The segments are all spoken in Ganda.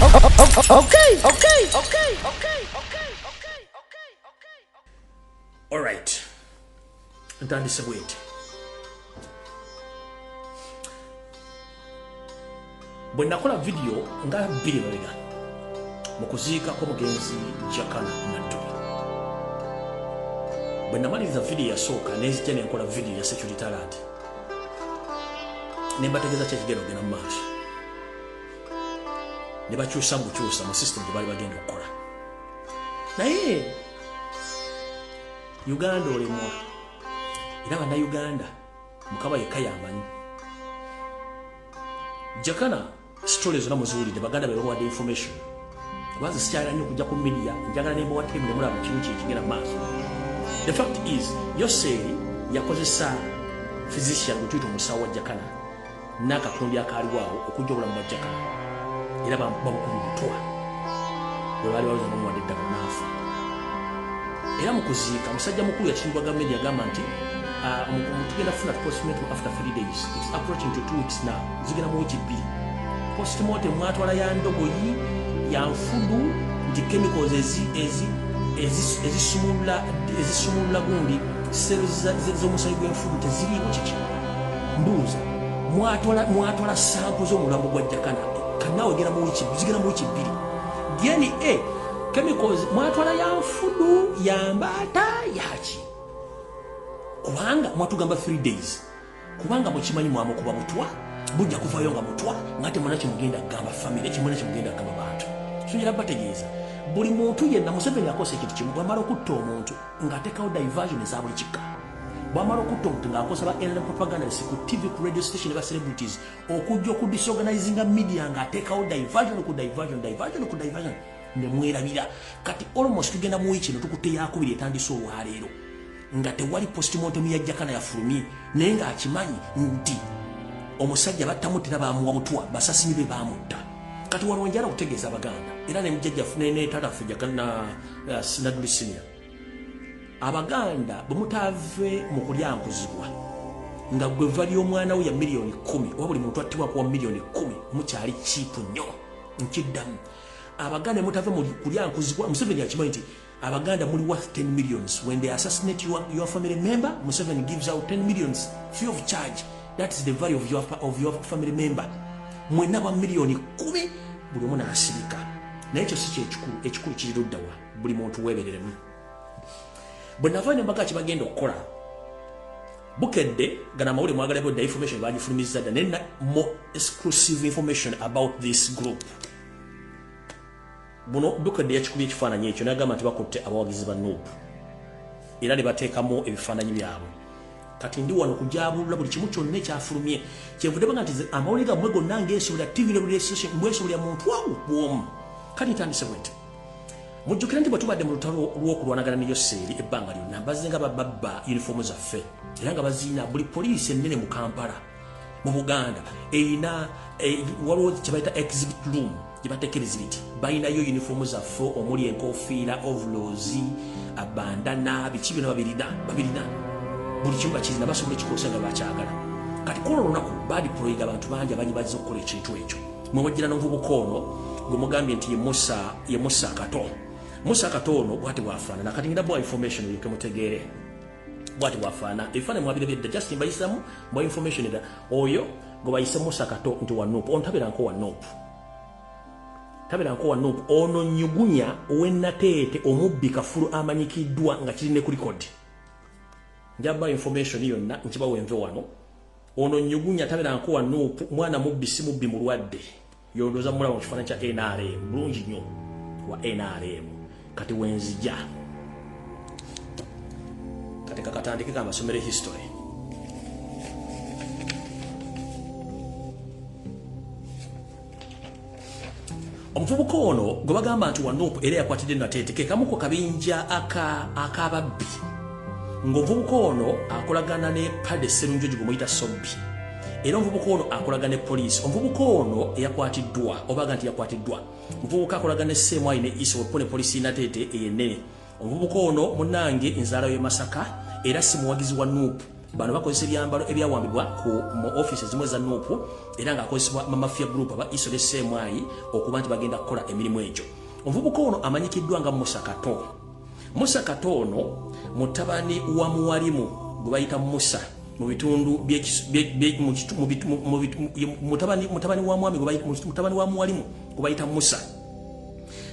Okay, okay, okay, okay, okay, okay, okay, okay. Alright. Ntandise bweti. Bwe nakola video nga bbiri mabega mu kuziika kw'omugenzi Jakana Nadduli. Bwe namaliriza video yasooka nenzija ne nkola video ya security alert. Ne mbategeeza ki ekigenda okugenda mu maaso. Ne bakyusa mu bukyusa mu system gye baali bagenda okukola. Naye Uganda olemwa. Era bannayuganda Mukama yekka y'amanyi. Jakana stories zonna muziwulidde, baganda be babawadde information. Kubanze sikyagala nnyo okujja ku media, njagala ne mbawa time ne mulaba kimu kye ekigenda mu maaso. The fact is, Yoseeri yakozesa physician gwe tuyita omusawo wa Jakana n'akakundi akaaliwo awo okujja obulamu bwa Jakana era bamukuba obutwa bwe baali balowooza bamuwadde eddagala n'afa. Era mu kuziika musajja mukulu yakingwa gavumenti yagamba nti tugenda kufuna postmortem after 3 days, it's approaching to 2 weeks now, zigenda mu wiiki 2. Postmortem mwatwala ya ndogoyi ya nfudu nti chemicals ezisumulula gundi cells z'omusayi gw'enfudu teziriiwo kiki. Mbuuza mwatwala sample z'omulambo gwa Jakana kanaawe genda mu wiiki, zigenda mu wiiki 2. DNA chemicals mwatwala ya nfudu ya mbaata yaki, kubanga mwatugamba 3 days, kubanga mukimanyi mwamukuba butwa bujja kuvayo nga mutwa nga temulina kyemugenda kugamba family, kimulina kyemugenda kugamba bantu. So njagala bategeeza buli muntu yenna Museveni akosa ekintu kimu, bw'amala okutta omuntu ng'ateekawo diversion eza buli kika. Bw'amala okutta omuntu ng'akosa ba NRM propagandist ku TV, ku radio station, ba celebrities okujja okudisorganizinga media ng'ateekawo diversion ku diversion, diversion ku diversion, ne mwerabira. Kati almost tugenda mu wiiki eno tukutte yakubiri etandise olwaleero nga tewali postmortem ya Jakana yafulumye, naye ng'akimanyi nti omusajja battamuttira bamuwa butwa, basasini be baamutta. Kati wano njala okutegeeza Abaganda era ne mujjajja ne taata waffe Jakana Nadduli Senior, Abaganda bwe mutaave mu kulyankuzibwa nga gwe vva ly'omwana we ya 10,000,000 oba buli muntu attibwa kuwa 10,000,000, mukyali kiipu nnyo. Nkiddamu, Abaganda mutave mu kulyankuzibwa. Museveni akimanyi nti Abaganda muli worth 10 millions. When they assassinate your family member, Museveni gives out 10 millions free of charge. That is the value of your family member. Mwenna ba 10,000,000, buli omu n'asirika. Naye ekyo si kyekikulu, ekikulu kiri luddawa? Buli muntu weebereremu. Bwe nava ne mbaga kye bagenda okukola, Bukedde gana amawulire mwagala bodda information bagifulumizza dda, naye more exclusive information about this group. Buno Bukedde yakikubye ekifaananyi ekyo n'agamba nti bakutte abawagizi ba NUP era ne bateekamu ebifaananyi byabwe. Kati ndi wano kujabulula buli kimu kyonna ekyafulumye. Kyenvudde baga nti amawulire gammwe gonna ng'esobolera TV ne radio station mwesobolera muntu awo bw'omu. Kati ntandise bwe nti mujjukire nti bwe tubadde mu lutalo lw'okulwanagana ne Yoseeri ebbanga lyonna, bazze nga bababba yunifoomu zaffe era nga baziina. Buli poliisi ennene mu Kampala, mu Buganda, erina waliwo kye bayita exhibit room gye bateeka exhibit, balinayo yunifoomu zaffe omuli enkofiira, overalls, bandana, biki byonna babirina, babirina buli kimu bakirina, basobola ekikosa nga bakyagala. Kati kola olunaku badeployinga abantu bangi abangi bazze okukola ekintu ekyo. Mwe mujjira n'omuvubuka ono gwe mugambye nti ye Musa Kato. Musa Kato ono bwati bwafaanana. Kati ngenda bwa information olyoke mutegeere bwati bwafaanana. Ebifaananyi mwabirabye dda, just mbayisamu bwa information edda. Oyo gwe bayise Musa Kato nti wa NUP, ono tabeeranko wa NUP, tabeeranko wa NUP. Ono nyugunya ow'ennateete, omubbi kafulu amanyikiddwa nga kiri ne ku record. Njaba information yonna nkibawa enve wano. Ono nyugunya tabeeranko wa NUP, mwana mubbi, si mubbi mulwadde. Yondooza mulaba mu kifaananyi kya NRM bulungi nnyo, wa NRM. Kati wenzija kati kakatandike kamasomero history. Omuvubuka ono gwe bagamba nti wa NUP era yakwatidde Nateete ke kamu ku kabinja ak'ababbi, ng'omuvubuka ono akolagana ne Pade Serunjogi gwe muyita Sobbi, era omuvubuka ono akolagana ne poliisi. Omuvubuka ono eyakwatiddwa obaga nti yakwatiddwa muvubuka akolagana ne Seemwayi ne Isa wepo ne poliisi Nateete ey'ennene. Omuvubuka ono munnange nzaala y'e Masaka era si muwagizi wa NUP. Bano bakozesa ebyambalo ebyawambibwa ku mu office ezimu eza NUP, era ng'akozesebwa mafia group aba ISO ne CMI okuba nti bagenda kukola emirimu egyo. Omuvubuka ono amanyikiddwa nga Musa Kato. Musa Kato ono mutabani wa Muwalimu gwe bayita Musa mu bitundu, mutabani wa mwami, mutabani wa Muwalimu gwe bayita Musa,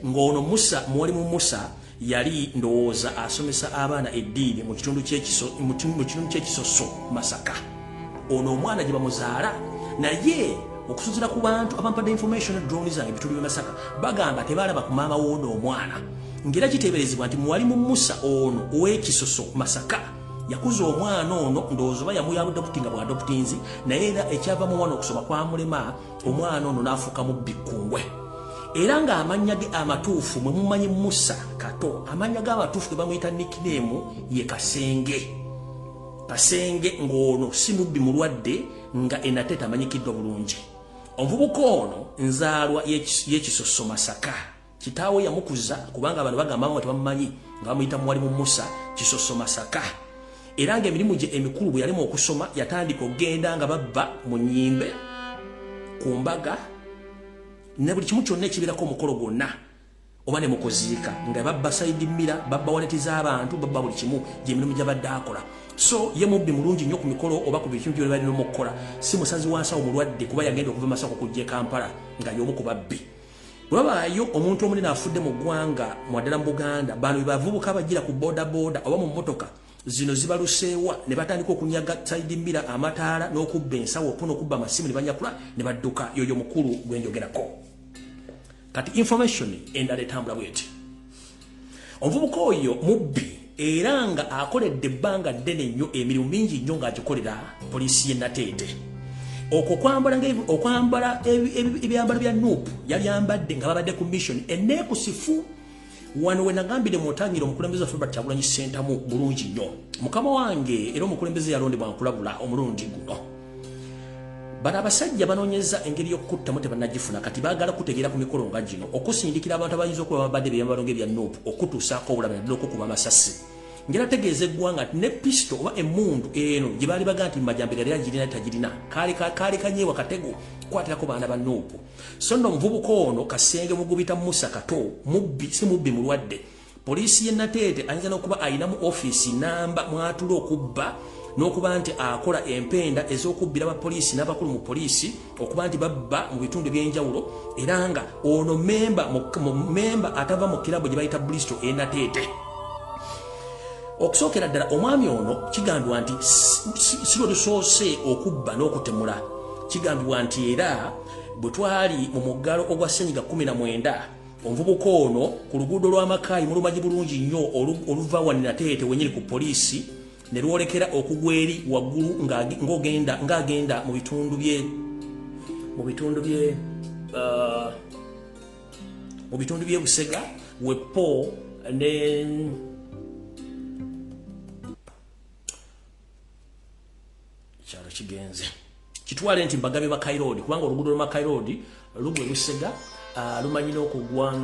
ng'ono Musa, Muwalimu Musa, yali ndowooza asomesa abaana eddiini mu kitundu ky'Ekisoso, Masaka. Ono omwana gye bamuzaala, naye okusinziira ku bantu abampadde information, drone zange, ebitundu by'e Masaka, bagamba tebalaba ku maama w'ono omwana, ng'era kiteeberezebwa nti Muwalimu Musa ono ow'Ekisoso Masaka yakuza omwana ono, ndowooza oba yamuadoptinga bw'adoptinzi, naye era ekyava mu mwana okusoma kwamulema, omwana ono n'afuuka mubbi kkungwe. Era ng'amannya ge amatuufu, mwe mumanyi Musa Kato, amannya ge amatuufu ge bamuyita nickname ye Kasenge. Kasenge ng'ono si mubbi mulwadde, nga enate tamanyikiddwa bulungi. Omuvubuka ono nzaalwa y'Ekisoso Masaka. Kitaawe yamukuza, kubanga bano bagamba nga tebamumanyi, nga bamuyita Mwalimu Musa, Kisoso Masaka. Era ng'emirimu gye emikulu, bwe yalimu okusoma, yatandika okugenda nga babba mu nnyimbe, ku mbaga ne buli kimu kyonna ekibeerako omukolo gwonna, oba ne mukuziika, nga babba side mirror, babba wallet z'abantu, babba buli kimu. Gyemirimu gyabadde akola. So ye mubbi mulungi nnyo ku mikolo oba ku bintu byonna balina omukukola. Si musazi wa nsawo mulwadde, kuba yagenda okuva Masaka okujja e Kampala nga y'omu ku babbi. Bwe babaayo omuntu omunene afudde mu ggwanga, mwaddala mu Buganda, bano be bavubuka bagira ku boda boda oba mu mmotoka zino zibaluseewa ne batandika okunyaga side mirror, amataala n'okubba ensawo opo n'okubba amasimu ne banyakula ne badduka. Yoyo mukulu gwe njogerako. Kati information endala etambula bweti: omuvubuka oyo mubbi, era nga akoledde ebbanga ddene nnyo, emirimu mingi nnyo ng'agikolera poliisi y'e Nateete. Okwo okwambala ebyambalo bya NUP yabyambadde nga babadde ku mission eneekusifu. Wano we nagambire mutangira omukulembeze waffe Robert Kyagulanyi Ssentamu bulungi nnyo, mukama wange era omukulembeze yalondebwa, nkulabula omulundi guno, bano abasajja banoonyeza engeri y'okukuttamu, tebannagifuna. Kati baagala kutegeera ku mikolo nga gino, okusindikira abantu abayinza okuba babadde byambalo ng'ebya NUP okutuusaako obulabe, naddala okukuba amasasi. Ngera tegeeza eggwanga nti ne pistol oba emmundu eno gye baali bagaa nti Majambere yali agirina, tagirina, kaali kanyeebwa, katego kukwatirako baana ba NUP. So nno omuvubuka ono Kasenge mugubita Musa Kato mubbi, si mubbi mulwadde. Poliisi y'e Nateete ayinza n'okuba ayinamu ofiisi namba mwatula okubba, n'okuba nti akola empenda ez'okubbira abapoliisi n'abakulu mu poliisi, okuba nti babba mu bitundu ebyenjawulo. Era nga ono memba atava mu kirabu gye bayita Bristol e Nateete. Okusookera ddala, omwami ono kigambibwa nti si lwe lusoose okubba n'okutemula. Kigambibwa nti era bwe twali mu muggalo ogwa ssenyiga 19, omuvubuka ono ku luguudo lw'Amakaayi, mulumanyi bulungi nnyo, oluva wano Nateete wenyini ku poliisi ne lwolekera okugwa eri waggulu ng'agenda mu bitundu bye Busega wepo ne kyalo kigenze kitwale nti mbagabe Mackay Road, kubanga oluguudo lwa Mackay Road lugwe Busega, lumanyi n'okugwa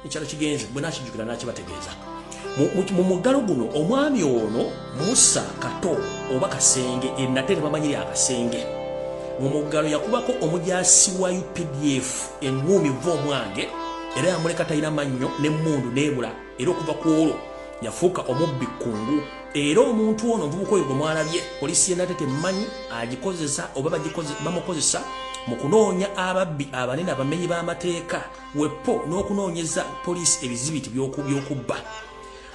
ekyalo kigenze. Bwe nakijjukira nakibategeeza. Mu muggalo guno, omwami ono Musa Kato oba Kasenge, enate tebamanyiri Akasenge, mu muggalo yakubako omujasi wa UPDF eŋŋuumi va omwange, era yamuleka talina mannyo n'emmundu n'ebula. Era okuva ku olwo yafuuka omubbi kkungu. Era omuntu ono, omuvubuka oyo gwe mwalabye, poliisi y'e Nateete mmanyi agikozesa oba bamukozesa mu kunoonya ababbi abanene, abamenyi b'amateeka, wepo n'okunoonyeza poliisi ebizibiti by'okubba.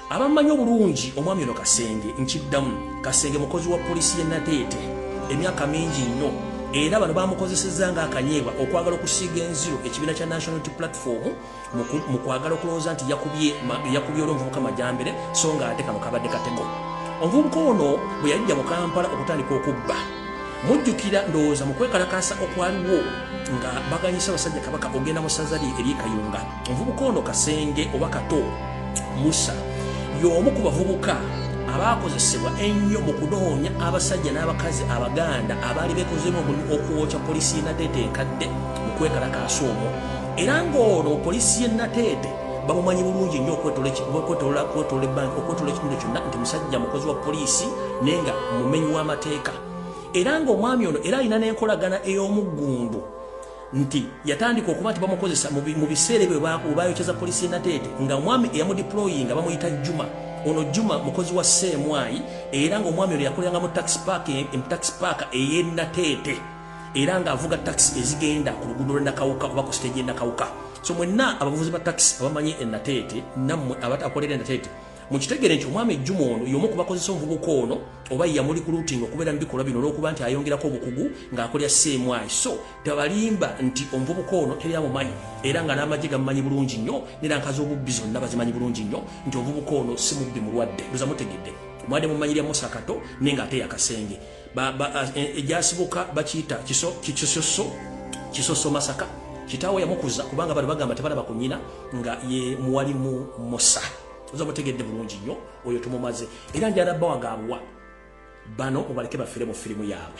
Abamanyi obulungi omwami ono Kasenge, nkiddamu, Kasenge mukozi wa poliisi y'e Nateete emyaka mingi nnyo, era bano bamukozesezza ng'akanyeebwa okwagala okusiiga enziro ekibiina kya National Unity Platform, mu kwagala okulowooza nti yakubye olw'omuvubuka Majambere, so nga ate kano kabadde katego. Omuvubuka ono bwe yajja mu Kampala okutandika okubba, mujjukira ndowooza mu kwekalakaasa okwaliwo nga baganyisa abasajja Kabaka ogenda mu ssaza lye ery'Ekayunga, omuvubuka ono Kasenge oba Kato Musa y'omu ku bavubuka abaakozesebwa ennyo mu kunoonya abasajja n'abakazi Abaganda abaali beekozeemu omulimu okwokya poliisi y'e Nateete enkadde mu kwekalakaasa omwo. Era ng'ono poliisi y'e Nateete Bamumanyi bulungi nnyo okwetolola ebbanga, okwetolola ekitundu kyonna, nti musajja mukozi wa poliisi naye nga mumenyi w'amateeka. Era ng'omwami ono era alina n'enkolagana ey'omuggundu, nti yatandika okuba nti bamukozesa mu biseera ebyo webayokyeza poliisi y'eNateete, nga omwami eyamudeployinga bamuyita Juma. Ono Juma mukozi wa CMI, era ng'omwami ono yakoleranga mu taxi park, taxi park ey'eNateete, era ng'avuga taxi ezigenda ku luguudo lw'eNakawuka oba ku stage y'eNakawuka. So mwenna abavuzi ba taxi abamanyi eNateete, nammwe abakolera eNateete, mukitegere nti omwami Juma ono y'omu ku bakozesa omuvubuka ono oba yamurecruiting okubeera mu bikolwa bino, olw'okuba nti ayongerako obukugu ng'akolera CMI. So tebalimba nti omuvubuka ono teri amumanyi, era nga n'amagye gamumanyi bulungi nnyo, neranka z'obubbi zonna bazimanyi bulungi nnyo, nti omuvubuka ono si mubbi mulwadde. Luza mutegedde, mwadde mumanyirya Musa Kato, naye ng'ate yakasenge ejasibuka bakiyita Kisoso, Kisoso Masaka. Kitaawe yamukuza kubanga bano bagamba tebalaba ku nnyina, nga ye muwalimu Musa. Oza mutegedde bulungi nnyo, oyo tumumaze. Era njala bawa gaabuwa bano, mubaleke bafiire mu firimu yaabwe,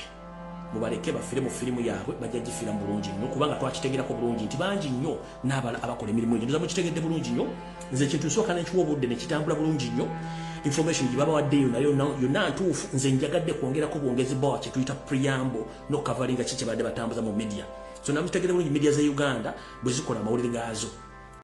mubaleke bafiire mu firimu yaabwe, bajja gifiira mu bulungi nnyo, kubanga twakitegerako bulungi nti bangi nnyo n'abala abakola emirimu egyo. Ndoza mukitegedde bulungi nnyo. Nze ekintu nsooka nenkiwa obudde nekitambula bulungi nnyo. Information gye babawaddeyo nayo yonna ntuufu. Nze njagadde kwongerako bwongezi bawa kyetuyita preamble nocoveringa ki kyebadde batambuza mu media. So namukitegedde bulungi, media za Uganda bwe zikola amawulire gaazo.